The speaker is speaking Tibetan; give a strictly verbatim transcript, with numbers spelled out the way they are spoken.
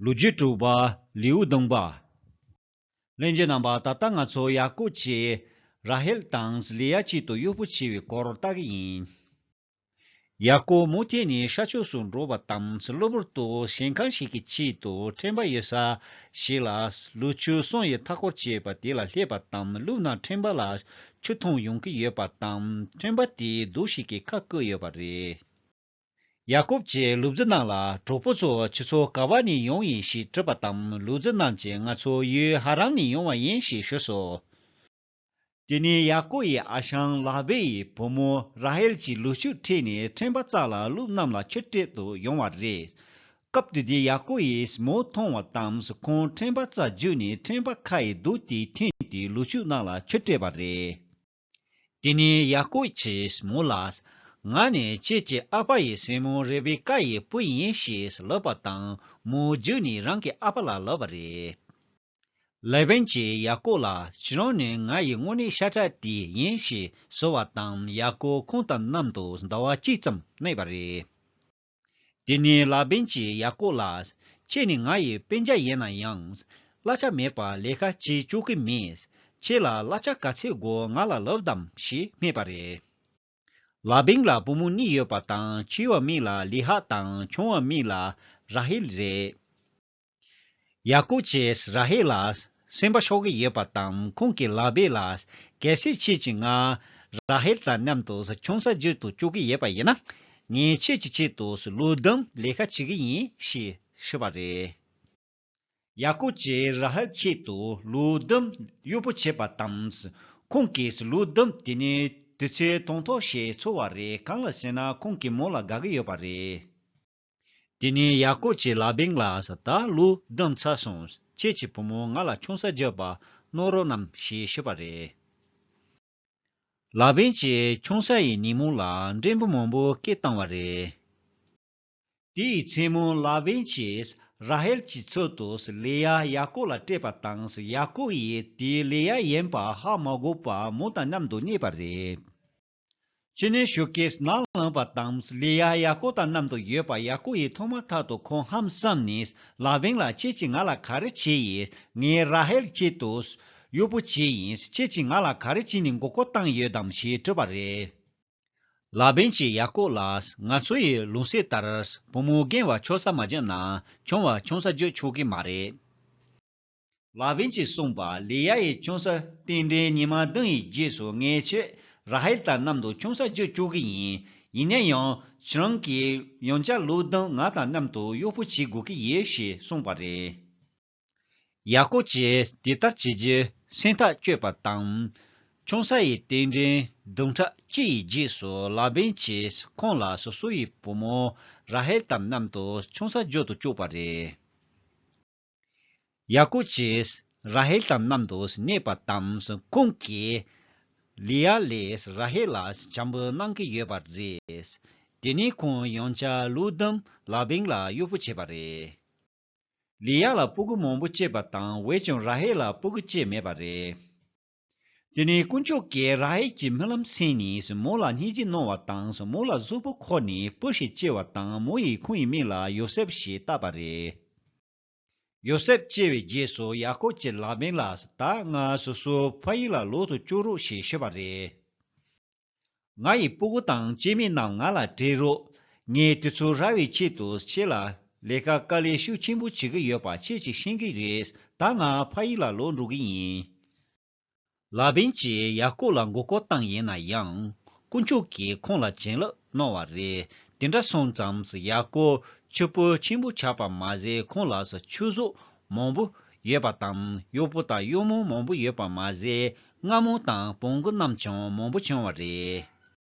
ལོ་རྒྱུས་དྲུག་པ། ལེའུ་བདུན་པ། ལྷན་རྒྱས་རྣམ་པ། ད་ལྟ་ང་ཚོ་ཡ་ཀོབ་ཀྱིས་ར་ཧེལ་དང་ལེ་ཡ་ཆེད་དུ་གཡོག་པོ་བྱས་པའི་སྐོར་ལྟ་གི་ཡིན། ཡ་ཀོབ་མུ་མཐུད་ནས་ཤར་ཕྱོགས་སུ་འགྲོ་བ་དང་། གློ་བུར་དུ་ཞིང་ཁང་ཞིག་གི་ཆེད་དུ་ཁྲོན་པ་ཡོད་ས་ཞིག་ལ་ལུག་ཁྱུ་གསུམ་ཡི་མཐའ་འཁོར་བྱས་པ་དེ་ལ་སླེབས་པ་དང་། ལུག་རྣམས་ཁྲོན་པ་ལ་ཆུ་འཐུང་ཡོང་གི་ཡོད་པ་དང་། ཁྲོན་པ་དེའི་རྡོ་ཞིག་གིས་ཁ་བརྐོས་ཡོད་པ་རེད། ཡ་ཀོབ་ཀྱིས་ལུག་རྫི་རྣམས་ལ། གྲོགས་པོ་ཚོ་ཁྱེད་ཚོ་ག་བ་ནས་ཡོང་ཡིན་ཞེས་དྲིས་པ་དང་། ལུག་རྫི་རྣམས་ཀྱིས་ང་ཚོ་ཡུལ་ཧ་རན་ནས་ཡོང་བ་ཡིན་ཞེས་ཞུས་སོ། དེ་ནས་ཡ་ཀོབ་ཡི་ཨ་ཞང་ལ་བན་ཡི་བུ་མོ་ར་ཧེལ་གྱིས་ལུག་ཁྱུ་ཁྲིད་ནས་ཁྲོན་པ་རྩ་ལ་ལུག་རྣམས་ལ་ཆུ་སྤྲད་དུ་ཡོང་བ་རེད། སྐབས་དེ་དུས་ཡ་ཀོབ་ཡིས་མོ་མཐོང་བ་དང་། ཁོང་ཁྲོན་པ་རྩ་བརྒྱུད་ནས་ཁྲོན་པ་ཁ་ཡི་རྡོ་དེ་འཐེན་ཏེ་ལུག་ཁྱུ་རྣམས་ལ་ཆུ་སྤྲད་པ་རེད། དེ་ནས་ཡ་ཀོབ་ཀྱིས་མོ་ལ། ང་ནི་ཁྱེད་ཀྱི་ཨ་ཕ་ཡི་སྲས་མོ་རེ་བེ་ཀ་ཡི་བུ་ཡིན་ཞེས་ལབ་པ་དང་། མོ་རྒྱུགས་ནས་རང་གི་ཨ་ཕ་ལ་ལབ་པ་རེད། ལ་བན་གྱིས་ཡ་ཀོབ་ལ། ཁྱེད་རང་ནི་ང་ཡི་དངོས་གནས་ཤ་ཁྲག་དེ་ཡིན་ཞེས་ཟེར་བ་དང་། ཡ་ཀོབ་ཁོང་དང་མཉམ་དུ་ཟླ་བ་གཅིག་ཙམ་གནས་པ་རེད། དེ་ནས་ལ་བན་གྱིས་ཡ་ཀོབ་ལ། ཁྱེད་ནི་ང་ཡི་སྤུན་ཀྱག་ཡིན་ན་ཡང་། གླ་ཆ་མེད་པར་ལས་ཀ་བྱེད་བཅུག་གི་མེད། ཁྱེད་ལ་གླ་ཆ་ག་ཚད་དགོས་ང་ལ་ལབ་དང་ཞེས་སྨྲས་པ་རེད། ལ་བན་ལ་བུ་མོ་གཉིས་ཡོད་པ་དང་། ཆེ་བ་མིང་ལ་ལེ་ཡ་དང་ཆུང་བ་མིང་ལ་ར་ཧེལ་རེད། ཡ་ཀོབ་ཀྱིས་ར་ཧེལ་ལ་སེམས་པ་ཤོར་གྱི་ཡོད་པ་དང་། ཁོང་གིས་ལ་བན་ལ། གལ་སྲིད་ཁྱེད་ཀྱིས་ང་ར་ཧེལ་དང་མཉམ་དུ་ཆང་ས་རྒྱག་ཏུ་བཅུག་གི་ཡོད་པ་ཡིན་ན། ངས་ཁྱེད་ཀྱི་ཆེད་དུ་ལོ་བདུན་ལས་ཀ་བྱེད་ཀྱི་ཡིན་ཞེས་ཞུས་པ་རེད། ཡ་ཀོབ་ཀྱིས་ར་ཧེལ་ཆེད་དུ་ལོ་བདུན་གཡོག་པོ་བྱས་པ་དང་། ཁོང་གིས་ལོ་བདུན་དེ་ནི་དུས་ཚོད་དང་ཐོག་ཞིག་ཚོར་བ་རེད། གང་ལ་ཟེར་ན་ཁོང་གིས་མོ་ལ་དགའ་གི་ཡོད་པ་རེད། དེ་ནས་ཡ་ཀོབ་ཀྱིས་ལ་བན་ལ། ད་ལོ་བདུན་ཚར་སོང་། ཁྱེད་ཀྱི་བུ་མོ་ང་ལ་ཆང་ས་རྒྱག་པ་གནང་རོགས་གནང་ཞེས་ཞུས་པ་རེད། ལ་བན་གྱིས་ཆང་ས་ཡི་ཉིན་མོ་ལ་འབྲས་བུ་མང་པོ་སྐྱེས་བཏང་བ་རེད། དེའི་མཚན་མོ་ལ་བན་གྱིས་ར་ཧེལ་གྱི་ཚུལ་དུ་ལེ་ཡ་ཡ་ཀོབ་ལ་སྤྲད་པ་དང་། ཡ་ཀོབ་ཡིས་དེ་ལེ་ཡ་ཡིན་པ་ཧ་མ་གོ་བར་མོ་དང་མཉམ་དུ་གནས་པ་རེད། ཕྱི་ནས་ཞོགས་ཀས་ནམ་ལངས་པ་དང་། ལེ་ཡ་ཡ་ཀོབ་དང་མཉམ་དུ་ཡོད་པ་ཡ་ཀོབ་ཡིས་མཐོང་མ་ཐག་ཏུ་ཁོང་ཧང་སངས་ནས་ལ་བན་ལ། ཁྱེད་ཀྱིས་ང་ལ་ག་རེ་བྱས་ཡིན། ངས་ར་ཧེལ་ཆེད་དུ་གཡོག་པོ་བྱས་ཡིན། ཁྱེད་ཀྱིས་ང་ལ་ག་རེ་བྱས་ནས་མགོ་སྐོར་བཏང་ཡོད་དམ་ཞེས་དྲིས་པ་རེད། ལ་བན་གྱིས་ཡ་ཀོབ་ལ། ང་ཚོ་ཡི་ལུགས་སྲོལ་ལྟར་བུ་མོ་རྒན་པ་ཆང་ས་མ་བརྒྱབ་ན་ཆུང་བ་ཆང་ས་རྒྱག་ཆོག་གི་མ་རེད། ལ་བན་གྱིས་གསུངས་པ། ལེ་ཡ་ཡི་ཆང་ས་རྟེན་འབྲེལ་ཉི་མ་བདུན་ཡི་རྗེས་སུ་ངས་ཁྱེད་ར་ཧེལ་དང་མཉམ་དུ་ཆང་ས་རྒྱག་བཅུག་གི་ཡིན། ཡིན་ན་ཡང་ཁྱེད་རང་གིས་ཡང་བསྐྱར་ལོ་བདུན་ང་དང་མཉམ་དུ་གཡོག་པོ་བྱེད་དགོས་ཀྱི་ཡོད་ཞེས་གསུངས་པ་རེད། ཡ་ཀོབ་ཀྱིས་དེ་ལྟར་བྱེད་རྒྱུ་སེམས་ཐག་གཅོད་པ་དང་། ཆང་ས་ཡི་རྟེན་འབྲེལ་བདུན་ཕྲག་གཅིག་ཡི་རྗེས་སུ་ལ་བན་གྱིས་ཁོང་ལ་སོ་སོ་ཡི་བུ་མོ་ར་ཧེལ་དང་མཉམ་དུ་ཆང་ས་རྒྱག་ཏུ་བཅུག་པ་རེད། ཡ་ཀོབ་ཀྱིས་ར་ཧེལ་དང་མཉམ་དུ་གནས་པ་དང་། ཁོང་གིས་ལེ་ཡ་ལས་ར་ཧེལ་ལ་བྱམས་པོ་གནང་གི་ཡོད་པ་རེད། དེ་ནས་ཁོང་ཡང་བསྐྱར་ལོ་བདུན་ལ་བན་ལ་གཡོག་པོ་བྱས་པ་རེད། ལེ་ཡ་ལ་སྤུ་གུ་མང་པོ་སྐྱེས་པ་དང་། འོན་ཀྱང་ར་ཧེལ་ལ་སྤུ་གུ་སྐྱེས་མེད་པ་རེད། དེ་ནས་དཀོན་མཆོག་གིས་ར་ཧེལ་གྱི་རྨི་ལམ་གསན་ནས་མོ་ལ་སྙིང་རྗེ་གནང་བ་དང་། མོ་ལ་གཟུགས་པོ་འཁོར་ནས་བུ་ཞིག་སྐྱེས་པ་དང་། མོ་ཡིས་ཁོང་ཡི་མིང་ལ་ཡོ་སེབ་ཞེས་བཏགས་པ་རེད། ཡོ་སེབ་སྐྱེས་པའི་རྗེས་སུ་ཡ་ཀོབ་ཀྱིས་ལ་བན་ལ། ད་ང་སོ་སོའི་ཕ་ཡུལ་ལ་ལོག་ཏུ་བཅུག་རོགས་ཞེས་ཞུས་པ་རེད། ང་ཡི་སྤུ་གུ་དང་སྐྱེ་དམན་རྣམས་ང་ལ་སྤྲད་རོགས། ངས་དུས་ཚོད་རག་པའི་ཆེད་དུ་ཁྱེད་ལ་ལས་ཀ་དཀའ་ལས་ཤུགས་ཆེན་པོ་བྱེད་ཀྱི་ཡོད་པ་ཁྱེད་ཀྱིས་ཤེས་ཀྱི་རེད། ད་ང་ཕ་ཡུལ་ལ་ལོག་འགྲོ་གི་ཡིན། ལ་བན་གྱིས་ཡ་ཀོབ་ལ་མགོ་སྐོར་བཏང་ཡིན་ན་ཡང་། དཀོན་མཆོག་གིས་ཁོང་ལ་བྱིན་རླབས་གནང་བ་རེད། དེ་འདྲ་སོང་ཙང་ཡ་ཀོབ་ཕྱུག་པོ་ཆེན་པོ་ཆགས་པ་མ་ཟད། ཁོང་ལ་ཕྱུགས་ཟོག་མང་པོ་ཡོད་པ་དང་། གཡོག་པོ་དང་གཡོག་མོ་མང་པོ་ཡོད་པ་མ་ཟད། རྔ་མོང་དང་བོང་གུ་རྣམས་ཀྱང་མང་པོ་བྱུང་བ་རེད།